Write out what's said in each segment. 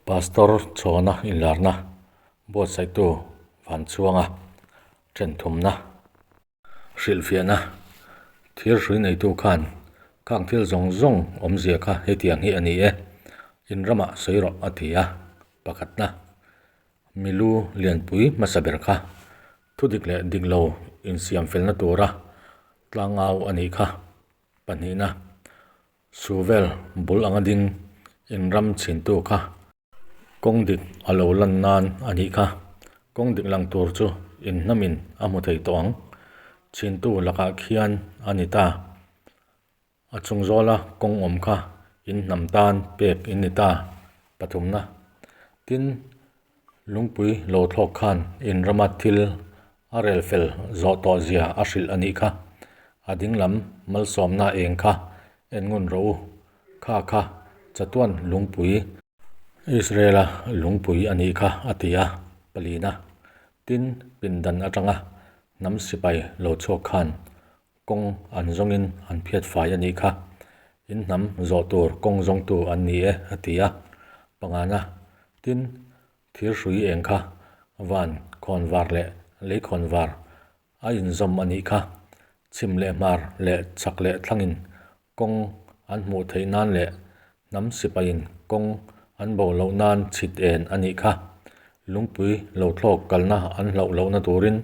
Pastor Chhawna inlarna buatsaihtu Vanchhuanga thenthumna hrilhfiahna thir hrui neitu khan khang thil zawng zawng awmzia kha hetiang hi a ni e, in ramah sawi rawh a ti a, pakhatna milu lianpui hmasa ber kha thudik leh diklo insiam felna tura tlangau a nih kha pahnihna Suvel bul anga ding in ram chhintu kha kawng dik a lo lan nan a nih kha. Kawng dik lang tur chu in hnamin a hmu thei tawh ang. Chhintu lakah khian a ni ta. A chung zawla kawng awm kha in hnam tan pek in ni ta. Pathumna. Tin, lungpui lo thlawk khan in rama thil A rel fel zawh tawh zia a hrilh a nih kha. A ding lam malsawmna eng kha en ngun rawh u. Kha kha chatuan lungpui. Israel-a lungpui a nih kha a ti a, palina. Tin, pindan atanga hnam sipai lo chhuak khan kawng an zawngin an phiat fai a nih kha. In hnam zawh tur kawng zawngtu an ni e a ti a, pangana. Tin, Thir hrui eng kha van khawnvar leh lei khawnvar a inzawm a nih kha. Chhim leh hmar leh chhak leh thlangin kawng an hmuh theih nan leh hnam sipaiin kawng an bo loh nan chhit en a nih kha. Lungpui lo thlawk kalna an hlauh lohna turin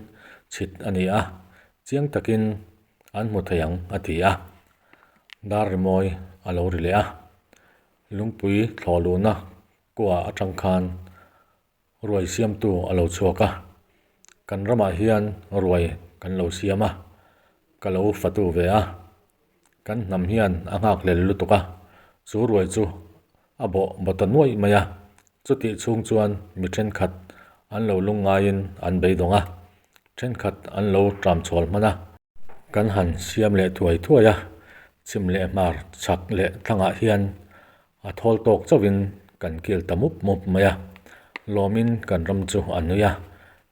chhit a ni a, chiang takin an hmu thei ang a ti a. Dar rimawi a lo ri leh a. Lungpui thlawh luhna Kua atang khan ruai siamtu a lo chhuak a, kan ramah hian ruai kan lo siam a, ka lo fatu ve a, kan hnam hian a nghak hlel lutuk a, chu ruai chu a bawh baw ta nuaih mai a, chutih chhung chuan mi thenkhat an lo lungngaiin an beidawng a, thenkhat an lo tramchhawl hman a. Kan han siam leh thuai thuai a, chhim leh hmar chhak leh thlangah hian A thawl tawk chauhin kan kil ta mup mup mai a, lawmin kan ram chu a nui a,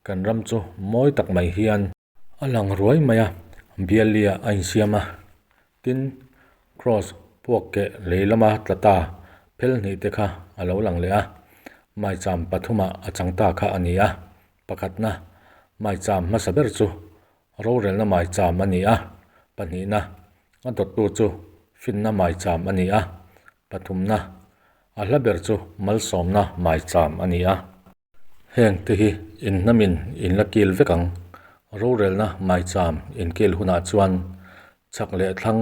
kan ram chu mawi tak mai hian a lang ruai mai a, bialia a insiam a, tin kraws puak keh lei lama tla ta phel hnih te kha a lo lang leh a, maicham pathumah a chang ta kha a ni a, pakhatna maicham hmasa ber chu Rorelna maicham a ni a, pahnihna, a dawttu chu finna maicham a ni a, pathumna, a hla ber chu malsawmna maicham a ni a. Heng te hi inhnamin in la kil vek ang. Rorelna maicham in kil hunah chuan chhak leh thlang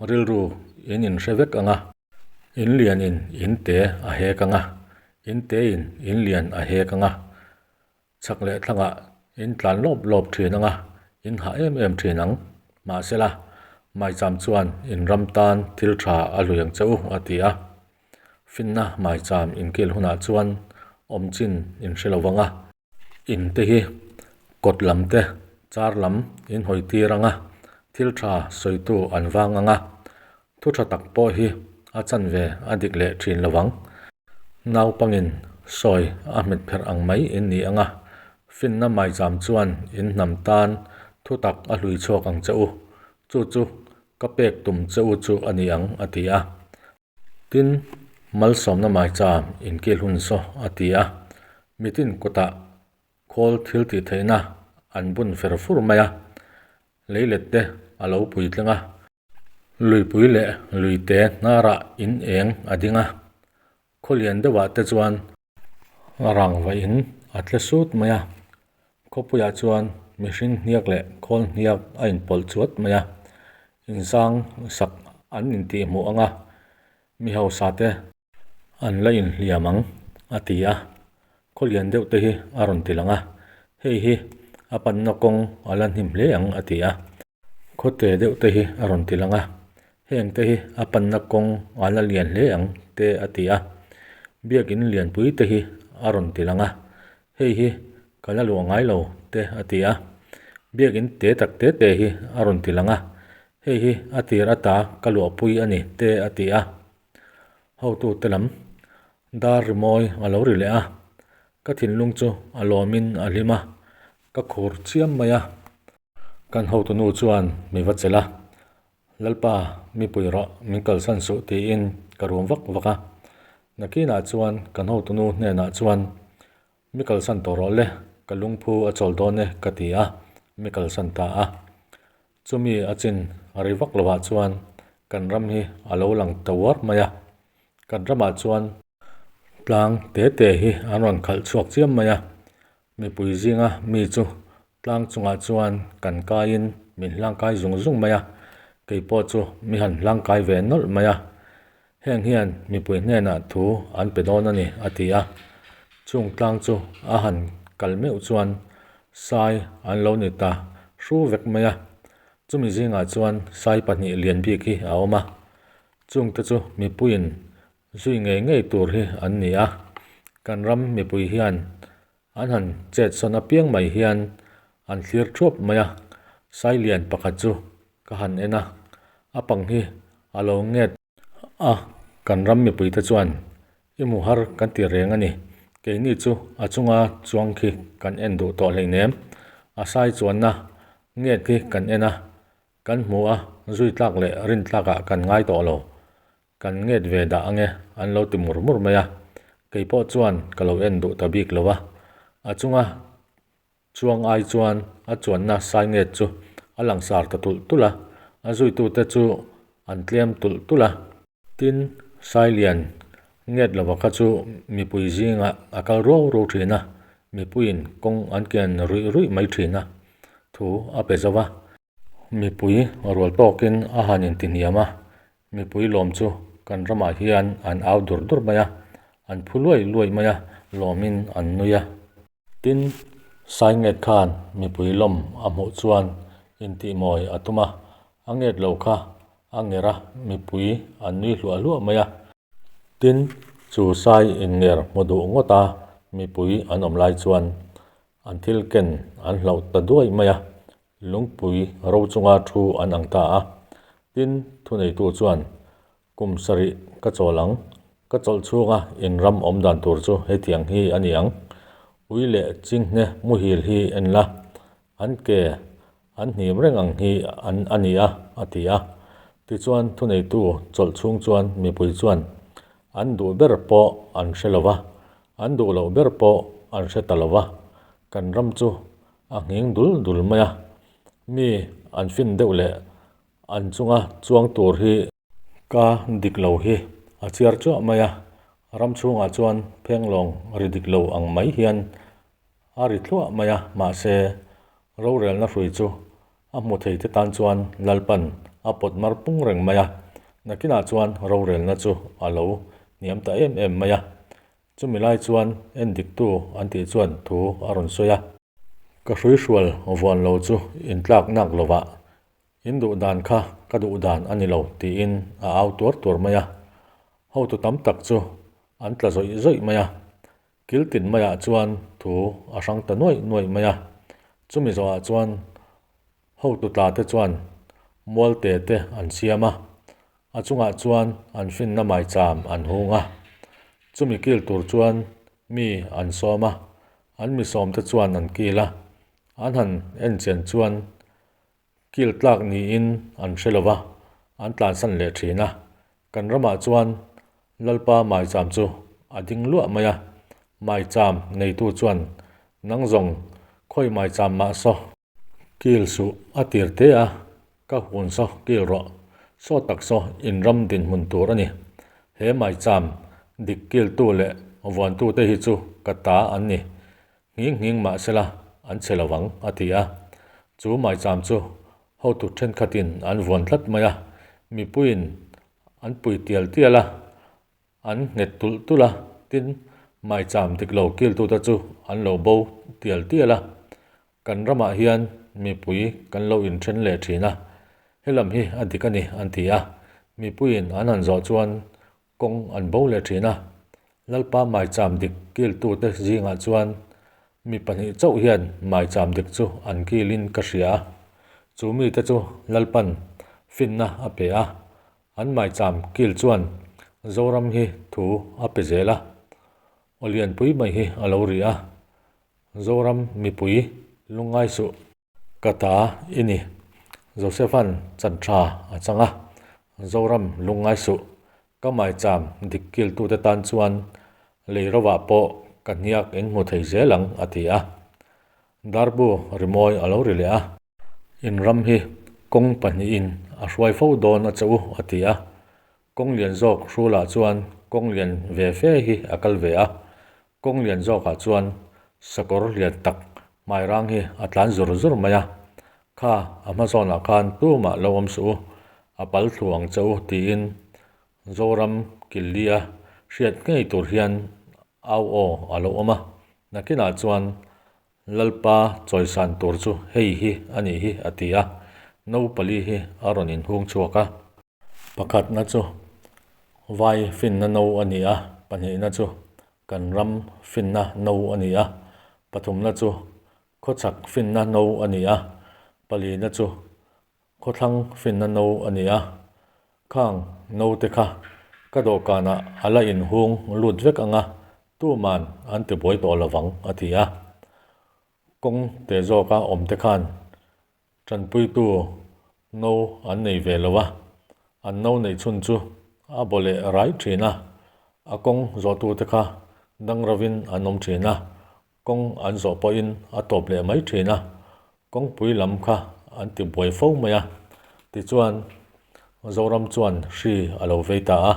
rilru in inhre vek ang a. In lianin in te a hek ang a, in tein in lian a hek ang a. Chhak leh thlangah in tlan lawp lawp thin ang a, in hah em em thin ang. Mahsela, maicham chuan in ram tan thil tha a hlui ang che u, a ti a. Finna maicham inkil hunah chuan awm chin in hre lo vang a. In te hi kawt lam te, char lam in hawi tir ang a, thil tha sawitu an vang ang a. Thu tha tak pawh hi a chanve a dik leh thin lo vang. Naupangin sawi a hmet pherh ang mai in ni ang a, finna maicham chuan in hnam tan thu tak a hlui chhuak ang che u, chu chu ka pek tum che u chu a ni ang, a ti a. Tin, malsawmna maicham inkil hun saw, a ti a. Mitin kutah khawl thil tih theihna an bun fer fur mai a, leilet te a lo puitling a. Luipui leh luite hnarah in eng a ding a, khaw lian deuhah te chuan rangva in a tle sut mai a, khawpuiah chuan mihring hniak leh khawl hniak a inpawlh chuat mai a, inzang sak an intihhmuh ang a, mi hausa te An la inhliam ang, a ti a. Khaw lian deuh te hi a rawn ti lang a, hei hi a panna kawng a la hnim hle ang, a ti a. Khaw te deuh te hi a rawn ti lang a, heng te hi a panna kawng a la lian hle ang, te a ti a. Biakin lianpui te hi a rawn ti lang a, hei hi ka la luah ngai lo, te a ti a. Biakin te tak te te hi a rawn ti lang a, hei hi a tir ata ka luahpui a ni, te a ti a. Hotute lam dar rimawi a lo ri leh a, ka thinlung chu a lawmin a hlim a, ka khur chiam mai a. Kan hotunu chuan mi va chelh a, Lalpa, mi pui rawh, min kalsan suh tiin ka rum vak vak a. Nakinah chuan kan hotunu hnenah chuan, Mi kalsan tawh rawh le, ka lungphu a chawl dawn e ka ti a, mi kalsan ta a. Chumi a chin a ri vak lovah chuan kan ram hi a lo lang ta uar mai a. Kan ramah chuan tlang te te hi an rawn khalh chhuak chiam mai a, mipui zinga mi chu Tlang chungah chuan kan kaiin min hlangkai zung zung mai a, kei pawh chu mi han hlangkai ve nawlh mai a. Heng hian mipui hnenah thu an pe dawn a ni, a ti a. Chung tlang chu a han kal meuh chuan sai an lo ni ta hru vek mai a. Chumi zingah chuan sai pahnih lian bik hi a awm a, chungte chu mipuiin zui ngei ngei tur hi an ni a. Kan ram mipui hian An han chet sawn apiang mai hian an thlir thuap mai a, Sailian pakhat chu ka han en a, a pang hi a lo nget a, kan ram mipuite chuan i hmu har kan ti reng a ni, keini chu a chunga chuang khi kan en duh tawh hleinem, a sai chuanna nget khi kan en a, kan hmu a, zui tlak leh rin tlakah kan ngai tawh lo, Kan nget ve dah ange an lo ti mur mur mai a, kei pawh chuan ka lo en duh ta bik lo a, a chunga chuang ai chuan a chuanna sai nget chu a langsar ta tulh tulh a, a zuitute chu an tlem tulh tulh a. Tin, Sailian nget lova kha chu mipui zingah a kal ruau ruau thin a, mipuiin kawng an kian ruih ruih mai thin a, thu a pe zo va. Mipui rual tawkin a han intihniam a, mipui lawm chu kan ramah hian an au dur dur mai a, an phu luai luai mai a, lawmin an nui a. Tin, Sainget khan mipui lawm a hmuh chuan intihmawi a tum a, a nget lo kha a nger a, mipui an nui hluah hluah mai a. Tin, chu sai innger hmu duh ngawt a, mipui an awm lai chuan an thil ken an hlauh ta duai mai a, Lungpui ro chunga thu an ang ta a. Tin, thuneitu chuan, Kum sarih ka chawl ang, ka chawlh chhunga in ram awm dan tur chu hetiang hi a ni ang. Ui leh chinghne muhil hi en la, an ke an hnim reng ang hi an a ni a, a ti a. Tichuan, thuneitu chawlh chhung chuan mipui chuan an duh ber pawh an hre lo va, an duh loh ber pawh an hre ta lo va, kan ram chu A nghing dul dul mai a, mi an fin deuh leh an chunga chuang tur hi ka dik lo hi a chiar chuah mai a, ram chhungah chuan phenglawng ri dik lo ang mai hian a ri thluah mai a, mahse rorelna hrui chu a hmu thei te tan chuan Lalpan a pawt mar pung reng mai a, nakinah chuan rorelna chu a lo hniam ta em em mai a. Chumi lai chuan en diktu an tih chuan thu a rawn sawi a. Ka hruihrual vuan lo chu in tlak nak lovah in duh dan kha ka duh dan a ni lo tiin a au tuar tuar mai a. Hotu tam tak chu an tla zawih zawih mai a. Kil tin maiah chuan thu a hrang ta nuaih nuaih mai a. Chumi zawhah chuan hotu tla te chuan mualte te an siam a. A chungah chuan an finna maicham an hung a, chumi kil tur chuan mi an sawm a, an mi sawmte chuan an kil a, an han en chian chuan kil tlak niin an hre lo va, an tlansan leh thin a. Kan ramah chuan Lalpa maicham chu a ding luah mai a, maicham neitu chuan nang zawng khawi maicham mah saw. Kil suh a tir te a, ka hun saw kil rawh. Saw tak saw in ram dinhmun tur a ni. He maicham dik kiltu leh vuantute hi chu ka ta an ni. Nghing nghing mah sela an che lo vang, a ti a. Chu maicham chu hotu thenkhatin an vuan tlat mai a, mipuiin an pui tial tial a. An nghet tulh tulh a, tin, maicham dik lo kiltute chu an lo bo tial tial a. Kan ramah hian mipui kan lo inthen leh thin a, helam hi a dik a ni an ti a. Mipuiin an han zawh chuan kawng an bo leh thin a. Lalpa maicham dik kiltute zingah chuan mi pahnih chauh hian maicham dik chu an kilin ka hria a. Chu mite chu Lalpan finna a pe a, An maicham kil chuan Zoram hi thu a pe zel a, aw lianpui mai hi a lo ri a, Zoram mipui lungngai suh. Ka ta i ni. Josepha'n chan tha a chang a, Zoram lungngai suh. Ka maicham dik kiltute tan chuan lei rovah pawh ka hniak in hmu thei zel ang, a ti a. Darbu rimawi a lo ri leh a. In ram hi kawng pahnihin a hruai fo dawn a che u, a ti a. Kawng lian zawk hrulah chuan kawng lian ve fe hi a kal ve a. Kawng lian zawkah chuan sakawr lian tak hmairang hi a tlan zur zur mai a. Kha a hma zawnah khan tumah lo awm suh u, a pal thlu ang che u tiin Zoram Killi-a hriat ngei tur hian au aw a lo awm a. Nakinah chuan Lalpa chawisan tur chu hei hi a nih hi a ti a, no pali hi a rawn inhung chhuak a. Pakhatna chu vai finna no a ni a, pahnihna chu kan ram finna no a ni a, pathumna chu khawchhak finna no a ni a, palina chu khawthlang finna no a ni a. Khang no te kha ka dawhkanah a la inhung lut vek ang a, tuman an tibuai tawh lovang a ti a. Kawng te zawka awm te khan Tanpuitu no an nei ve lo a, an no neih chhun chu a baw leh rai thin a, a kawng zawhtute kha dang rovin an awm thin a, kawng an zawh pawhin a tawp leh mai thin a, kawngpui lam kha an ti buai fo mai a, tichuan Zoram chuan hri a lo vei ta a.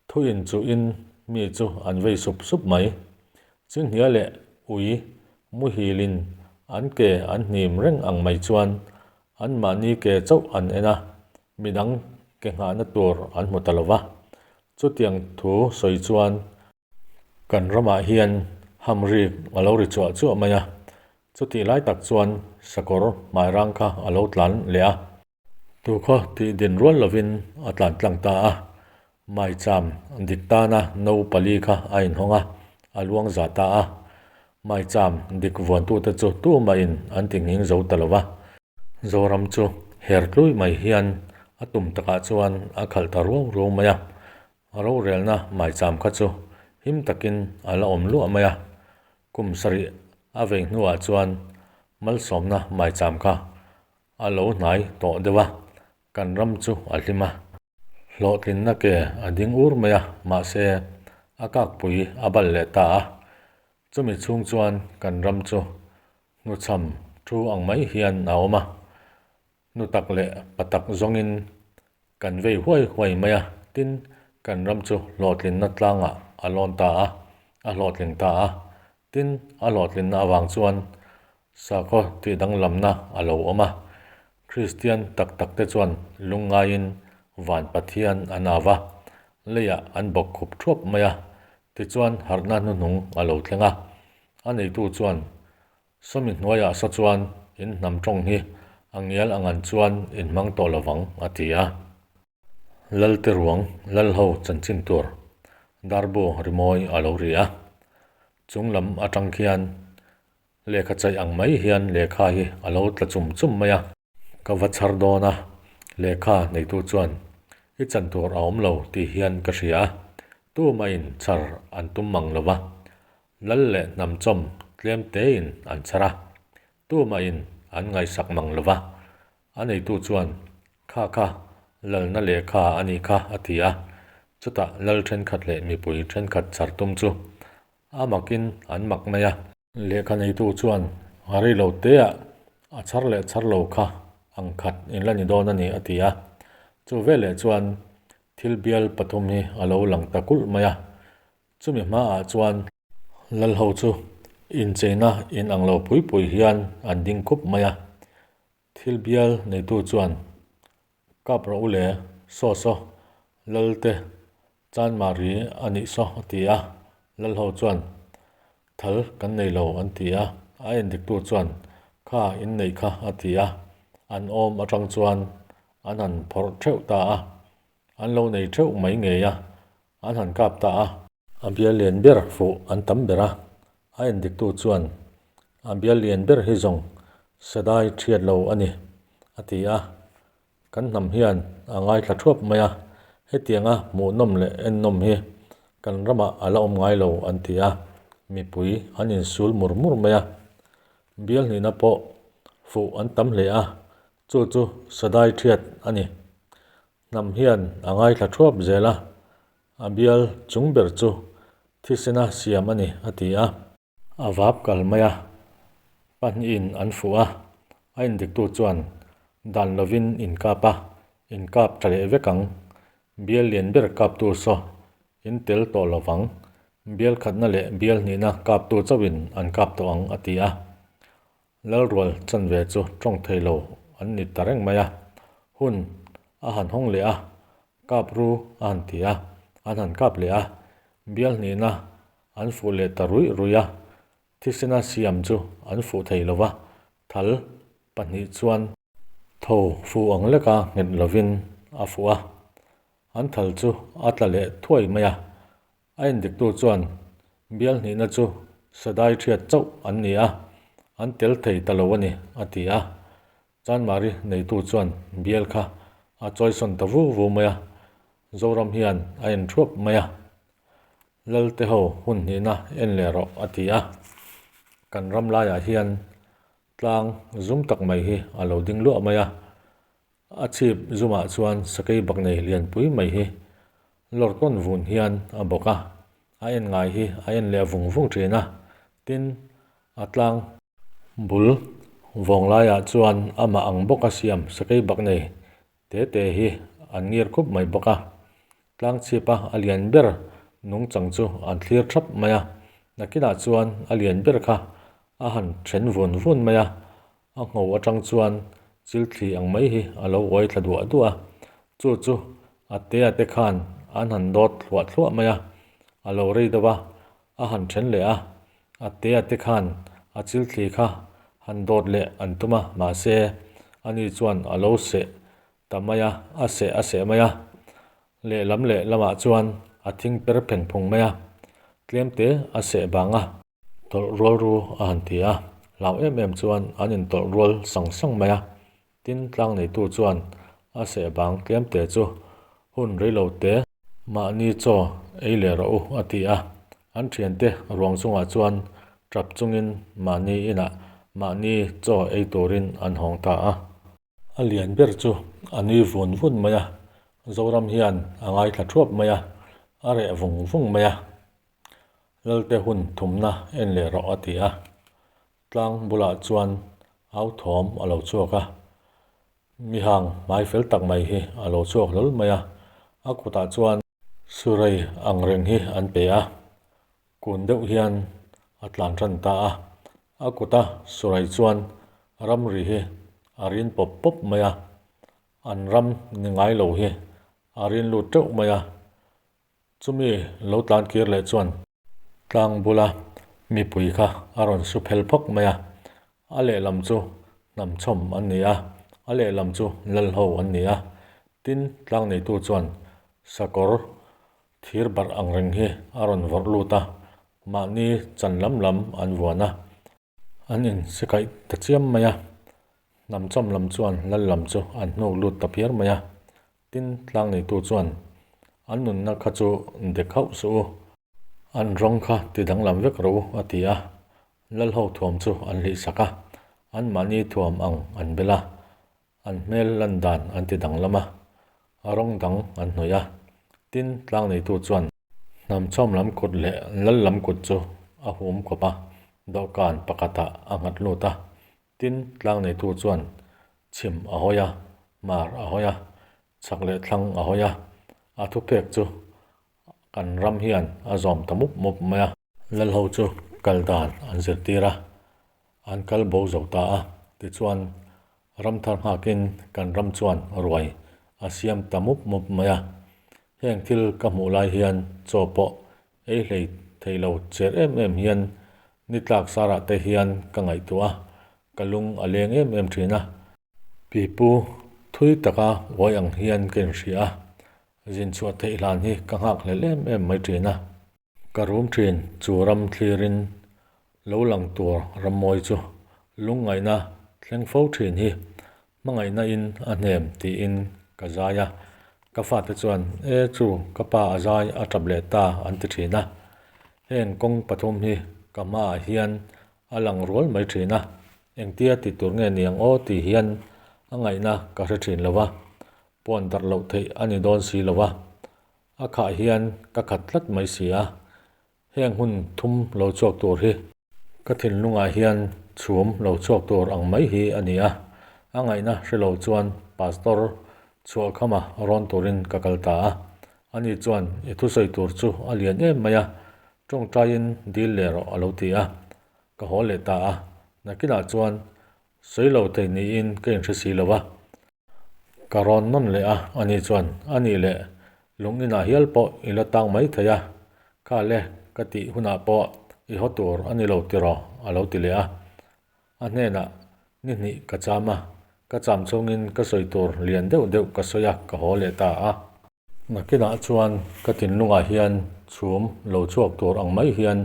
Thu inchuhin mi chu an vei sup sup mai. Chinghnia leh ui muhilin an ke an hnim reng ang mai chuan anmahni ke chauh an en a, midang ke nghahna tur an hmu ta lo va. Chutiang thu sawi chuan kan ramah hian hamrik a lo ri chuah chuah mai a, chutih lai tak chuan sakawr hmairang kha a lo tlan leh a. Tukhaw tih din rual lovin a tlan tlang ta a, maicham dik tana no pali kha a inhawng a, a luang za ta a. Maicham dik vuantute chu tumahin an ti nghing zo ta lo va. Zoram chu her tlui mai hian a tum takah chuan a khalh ta ruau ruau mai a, rorelna maicham kha chu him takin a la awm luah mai a. Kum sarih a vei hnuah chuan malsawmna maicham kha A lo hnai tawh deuh a, kan ram chu a hlim a. Hlawhtlinna ke a ding ur mai a, mahse a kakpui a bal leh ta a. Chumi chhung chuan kan ram chu hnuchham thu ang mai hian a awm a. Nu tak leh pa tak zawngin kan vei huai huai mai a, tin kan ram chu hlawhtlinna tlangah a lawn ta a, a hlawhtling ta a. Tin a hlawhtlinna avang chuan Sakhaw tih danglamna a lo awm a, Kristian tak tak te chuan lungngaiin van Pathian an au va, leiah an bawk khup thuap mai a, tichuan harhna hnuhnung a lo thleng a. A neitu chuan, Sawmi hnuaiah saw chuan in hnam tawng hi a ngial ang an chuan in hmang tawh lovang, a ti a. Lalte ruang Lalho chanchin tur darbu rimawi a lo ri a, chung lam atang khian Lehkha chaih ang mai hian lehkha hi a lo tla chum chum mai a. Ka va chhar dawn a, lehkha neitu chuan i chan tur a awm lo tih hian ka hria a, tumahin chhar an tum mang lo va, lal leh hnam chawm tlem tein an chhar a, tumahin an ngaihsak mang lo va, a neitu chuan kha kha lalna lehkha a nih kha a ti a, chutah lal thenkhat leh mipui thenkhat chhar tum chu a makin an mak mai a. Lehkha neitu chuan a rei lo teah a chhar leh chhar lo kha ang khat in la ni dawn a ni a ti a. Chu veleh chuan thil bial pathum hi a lo lang ta kulh mai a. Chumi hmaah chuan Lalho chu incheina in ang lo pui pui hian an ding khup mai a. Thil bial neitu chuan Kap rawh u le, saw saw, Lalte Chanmari a nih saw a ti a, Lalho chuan Thal kan nei lo an ti a, a endiktu chuan Kha in neih kha a ti a, an awm atang chuan an han phawrh theuh ta a, an lo nei theuh mai ngei a, an han kap ta a. A bial lian ber fuh an tam ber a, a endiktu chuan A bial lian ber hi zawng sadai thiat lo a ni a ti a, Kan hnam hian a ngaithla thuap mai a, hetianga hmuhnawm leh ennawm hi kan ramah a la awm ngai lo an ti a, mipui an insul mur mur mai a. Bial hnihna pawh fuh an tam hle a, chu chu sadai thiat a ni. Hnam hian a ngaithla thuap zel a, a bial chung ber chu thisena siam a ni, a ti a. A vap kal mai a, pahnihin an fuh a, a indiktu chuan dan lovin inkap a, inkap tha leh vek ang, bial lian ber kaptu saw in tel tawh lo vang, bial khatna leh bial hnihna kaptu chauhin an kap tawh ang, a ti a. Lalrual chanve chu tawng thei lo an ni ta reng mai a, hun a han hawng leh a, kap ru a han ti a, an han kap leh a, bial hnihna an fuh leh ta ruih ruih a, thisena siam chu an fuh thei lo va, thal pahnih chuan tho fuh ang leka nghet lovin a fuh a, an thal chu a tla leh thuai mai a, A endiktu chuan bial hnihna chu sadai thiat chauh an ni a, an tel thei ta lo a ni, a ti a. Chanmari neitu chuan bial kha a chawisawn ta vu vu mai a, Zoram hian a en thuap mai a. Lalte ho hun hnihna en leh rawh, a ti a. Kan ram laiah hian tlang zum tak mai hi a lo ding luah mai a. A chhip zumah chuan sakei bak nei lianpui mai hi lawr tawn vun hian a bawk a, a en ngai hi a en leh vung vung thin a, tin a tlang bul vawng laiah chuan amah ang bawka siam sakei bak nei te te hi an ngir khup mai bawk a, tlang chhipa a lian ber nungchang chu an thlir thap mai a, nakinah chuan a lian ber kha a han then vun vun mai a, A ngho atang chuan chil thli ang mai hi a lo uai thla duah duah a, chu chu a te a te khan an han dawt thluah thluah mai a, a lo rei deuh a, a han then leh a, a te a te khan a chil thli kha han dawt leh an tum a, mahse ani chuan a lo seh ta mai a, a seh a seh mai a, lehlam lehlamah chuan a thing per pheng phung mai a, tlem te a seh bang a. Tawlh rual ru a han ti a, hlau em em chuan an intawlh rual sang sang mai a. Tin, tlang neitu chuan a seh bang tlem te chu hun reilo te mahni chaw ei leh rawh u a ti a. An thiante ruang chungah chuan tap chungin mahni inah mahni chaw ei turin an hawng ta a. A lian ber chu a nui vun vun mai a, Zoram hian a ngaithla thuap mai a, a reh vung vung mai a. Lalte hun thumna en leh rawh a ti a, tlang bulah chuan au thawm a lo chhuak a, mihang hmai fel tak mai hi a lo chhuak hlawl mai a, a kutah chuan Surei ang reng hi an pe a, kun deuh hian a tlan tan ta a, a kuta Surei chuan ramri hi a rin pawp pawp mai a, an ram ni ngai lo hi a rin lut teuh mai a, chumi lo tlan kir leh chuan tlang bula mipui kha a rawn su phel phawk mai a, a lehlam chu hnamchawm an ni a, a lehlam chu lalho an ni a, tin tlang neitu chuan sakawr thir barh ang reng hi a rawn vawrh lut a, mahni chan lam lam an vuan a, an insikaih ta chiam mai a, hnamchawm lam chuan lal lam chu an hnuk lut ta phiar mai a, tin tlang neitu chuan an nunna kha chu dek hauh suh u, an rawng kha ti danglam vek rawh u a ti a, lal ho thuam chu an hlih sak a, anmahni thuam ang an bel a. An hmel lan dan an ti danglam a, a rawng dang an hnawih a. Tin, tlang neitu chuan hnamchawm lam kut leh lal lam kut chu a hum kawp a, dawhkan pakhatah a nghat lut a. Tin, tlang neitu chuan chhim a hawi a, hmar a hawi a, chhak leh thlang a hawi a, a thupek chu kan ram hian a zawm ta mup mup mai a. Lalho chu kal dan an zirtir a, an kal bo zo ta a, tichuan ram thar nghakin kan ram chuan ruai a siam ta mup mup mai a. Heng thil ka hmuh lai hian chaw pawh ei hlei thei lo cher em em hian ni tlak sarah te hian ka ngaihtuah a, ka lung a leng em em thin a. Pipu thui taka uai ang hian ka inhria a, zin chhuah theih hlan hi ka nghak hlel em em mai thin a. Ka rum thin chu ram thlirin lo lang tur rammawi chu lungngaihna thleng fo thin hi hmangaihna in a hnem tiin ka zai a, ka fate chuan e chu ka pa a zai a tap leh ta an ti thin a, heng kawng pathum hi ka hmaah hian a lang rual mai thin a, engtia ti tur nge niang aw ti hian a ngaihna ka hre thin lo va. Puan darh loh theih a ni dawn si lo a, a khah hian ka khat tlat mai si a. Heng hun thum lo chhuak tur hi ka thinlungah hian chhum lo chhuak tur ang mai hi a ni a. A ngaihna hre lo chuan Pastor Chhuahkhama rawn turin ka kal ta a. Ani chuan i thusawi tur chu a lian em mai a, tawngtaiin dil leh rawh a lo ti a. Ka haw leh ta a, nakinah chuan sawi lo thei niin ka inhre si lo a. Ka rawn nawn leh a, ani chuan, Anih leh, lung inah hial pawh i la tang mai thei a, kha le ka tih hunah pawh i haw tur a ni lo tiraw? a lo ti leh a. A hnenah, Ni hnih ka cham a, ka cham chhungin ka sawi tur lian deuh deuh ka sawi a, ka haw leh ta a. Nakinah chuan ka thinlungah hian chhum lo chhuak tur ang mai hian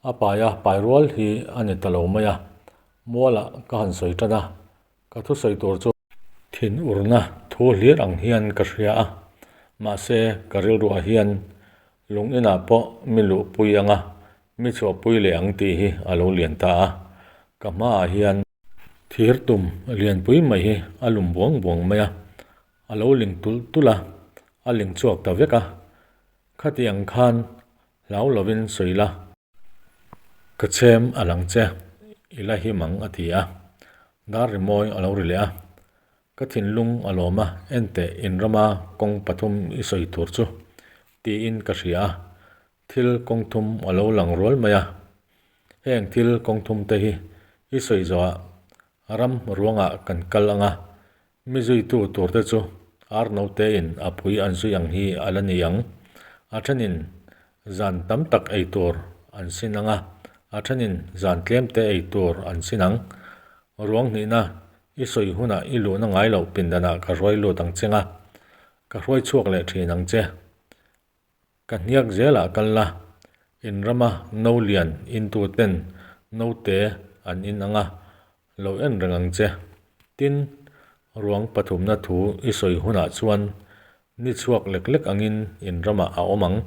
A paia pai rual hi a ni ta lo mai a, mualah ka han sawi tan a, ka thusawi tur chu thin urna thu hlir ang hian ka hria a, mahse ka rilruah hian lung inah pawh mi luhpui ang a, mi chhuahpui leh ang tih hi a lo lian ta a, ka hmaah hian thir tum lianpui mai hi a lum buang buang mai a, a lo ling tulh tulh a, a ling chhuak ta vek a, khatiang khan Hlau lovin sawi la. Ka chhem a lang che, i la him ang a ti a. Dar rimawi a lo ri leh a. Ka thinlung a lawm a, enteh in rama kawng pathum i sawi tur chu tiin ka hria a. Thil kawng thum a lo lang rual mai a. Heng thil kawng thum te hi i sawi zawhah ram ruangah kan kal ang a, Mi zuitu turte chu ar notein a pui an zui ang hi a la ni ang. A thenin zan tam tak ei tur an sin ang a, a thenin zan tlemte ei tur an sin ang. Ruang hnihna i sawi hunah i luhna ngai loh pindanah ka hruai lut ang che nga, ka hruai chhuak leh thin ang che. Ka hniak zelah kal la, in rama no lian intu ten note an in ang a, lo en reng ang che. Tin, ruang pathumna thu i sawi hunah chuan ni chhuak lek lek angin in ramah a awm ang.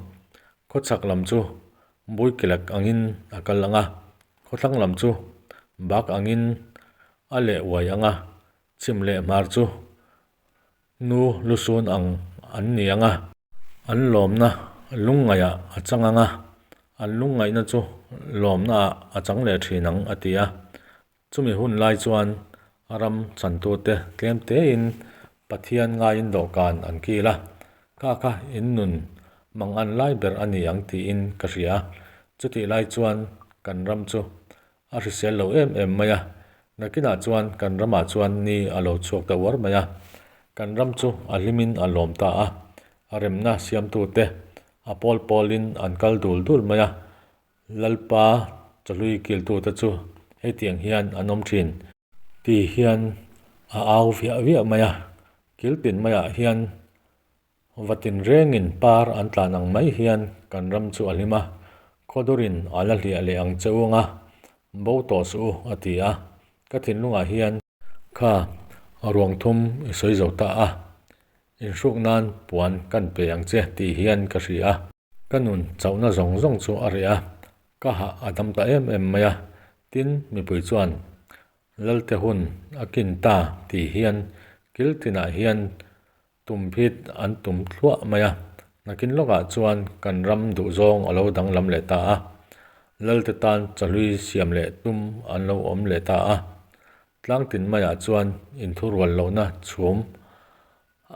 Khawchhak lam chu Buikilek angin a kal ang a, khawthlang lam chu Bak angin a leh uai ang a, chhim leh hmar chu Nu lusun ang an ni ang a. An lawmna lungngaihah a chang ang a, an lungngaihna chu lawmnaah a chang leh thin ang, a ti a. Chumi hun lai chuan ram chantute tlem tein Pathian ngaiin dawhkan an kil a, Kha kha in nun mang an lai ber a ni ang tiin ka hria. Chutih lai chuan kan ram chu A hrisel lo em em mai a, nakinah chuan kan ramah chuan ni a lo chhuak ta uar mai a. Kan ram chu a hlimin a lawm ta a, a remna siamtute a pawl pawlin an kal dul dul mai a. Lalpa chawhlui kiltute chu hetiang hian an awm thin. Ti hian a au viah viah mai a, kiltin maiah hian Va tinrengin par an tlan ang mai hian kan ram chu a hlim a, khawdurin a la hliah leh ang che u anga, bo tawh suh u, a ti a. Ka thinlungah hian. Kha, ruang thum i sawi zo ta a, inhruk nan puan kan pe ang che tih hian ka hria a. Ka nun chauhna zawng zawng chu a reh a, ka hah a dam ta em em mai a, tin mipui chuan Lalte hun a kin ta tih hian kil tinah hian Tumphit an tum thluah mai a, nakin lawkah chuan kan ram duhzawng a lo danglam leh ta a, Lalte tan chahlui siam leh tum an lo awm leh ta a, tlangtin maiah chuan inthurual lohna chhum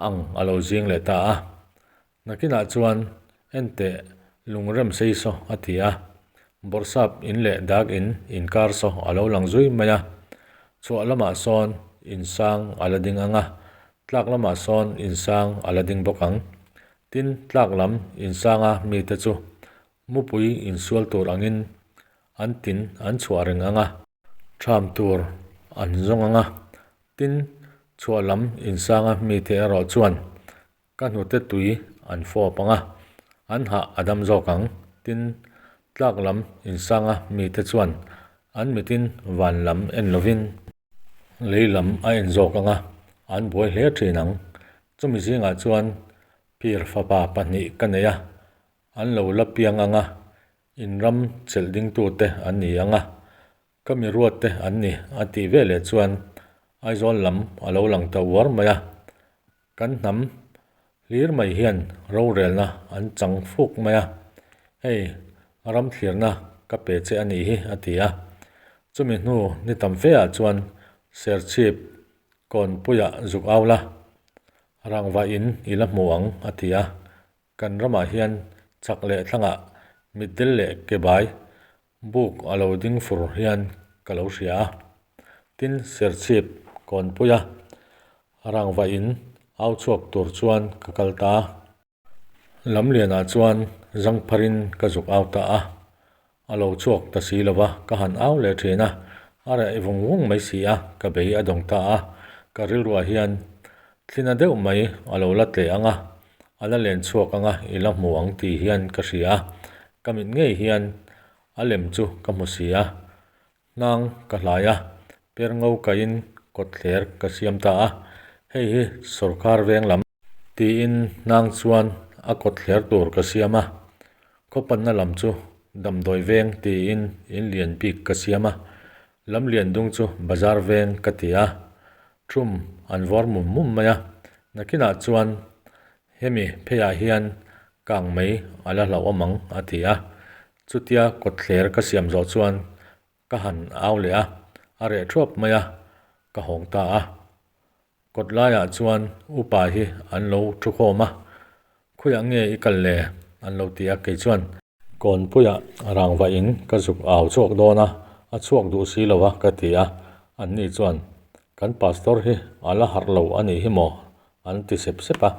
ang a lo zing leh ta a. Nakinah chuan enteh lungrem sei saw a ti a, bawrhsap in leh dak in inkar saw a lo lang zui mai a, chhuah lamah sawn insang a la ding ang a, tlak lamah sawn insang a la ding bawk ang. Tin, tlak lam insanga mite chu mupui insual tur angin an tin an chhuah reng ang a, ṭham tur an zawng ang a, tin, chhuah lam insanga mite erawh chuan Ka hnute tui an fawp ang a, an hah a dam zawk ang. Tin, tlak lam insanga mite chuan an mitin van lam en lovin lei lam a en zawk ang a, an buai hle thin ang. Chumi zingah chuan phir fapa pahnih ka nei a, an lo la piang ang a, in ram chelh dingtute an ni ang a, Ka mi ruat te an ni a tih ve leh chuan Aizawl lam a lo lang ta uar mai a. Kan hnam hlir mai hian rorelna an chang fuk mai a, hei ram thlirna ka pe che a nih hi a ti a. Chumi hnu ni tam fe ah chuan Serchhip kawnpuiah zuk au la, rangva in i la hmu ang a ti a. Kan ramah hian chak leh thlangah mitdel leh kebai Buk a lo ding fur hian ka lo hria a. Tin, Serchhip kawnpuia rangva in au chhuak tur chuan ka kal ta a. Lamlianah chuan zangpharin ka zuk au ta a. A lo chhuak ta si lo va, ka han au leh thin a. A reh vung vung mai si a, ka bei a dawng ta a. Ka rilruah hian thlina deuh mai a lo la tleh ang a, A la len chhuak anga i la hmu ang tih hian ka hria a, ka mit ngei hian a lem chu ka hmu si a. Hnang ka hlai a, per ngo kaiin kawtthler ka siam ta a, hei hi sawrkar veng lam. Tiin hnang chuan a kawtthler tur ka siam a, khawpanna lam chu damdawi veng tiin in lian bik ka siam a, lam lian dung chu bazar veng ka ti a, Thum an vawr mum mum mai a, nakinah chuan hemi pheiah hian kang mai a la hlauhawm ang a ti a. Chutia kawtthler ka siam zawh chuan ka han au leh a, a reh thuap mai a, ka hawng ta a. Kawt laiah chuan upa hi an lo thu khawm a, Khawiah nge i kal le? an lo ti a, kei chuan. Kawnpuiah rangva in ka zuk au chhuak dawn a, a chhuak duh si lo a ka ti a, anni chuan kan pastor hi a la harh lo a nih hi maw an ti sep sep a.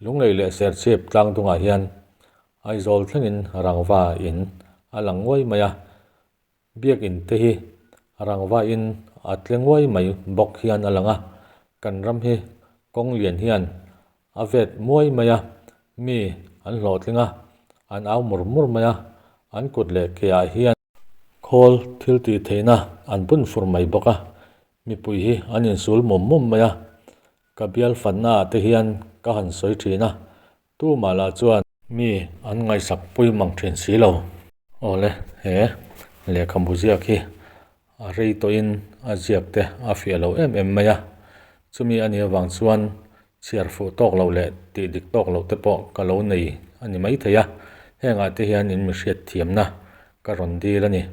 Lunglei leh Serchhip tlang dungah hian Aizawl thlengin rangva in a lang nguai mai a, Biakin te hi rangva in a tle nguai mai bawk hian a lang a, kan ram hi kawng lian hian a vet muai mai a, mi an hlawhtling a, an au mur mur mai a, an kut leh ke ah hian khawl thil tih theihna an bun fur mai bawk a, mipui hi an insul mum mum mai a, ka bial fanna ah te hian ka han sawi thin a, Tumah lah chuan mi an ngaihsak pui mang thin si lo. Awle, he lehkhabu ziak hi a rei tawhin a ziak te a fiah lo em em mai a. Chumi a nih avang chuan chhiar fuh tawk loh leh tih dik tawk loh te pawh ka lo nei a ni maithei a. Hengah te hian in mi hriat thiamna ka rawn dil a ni.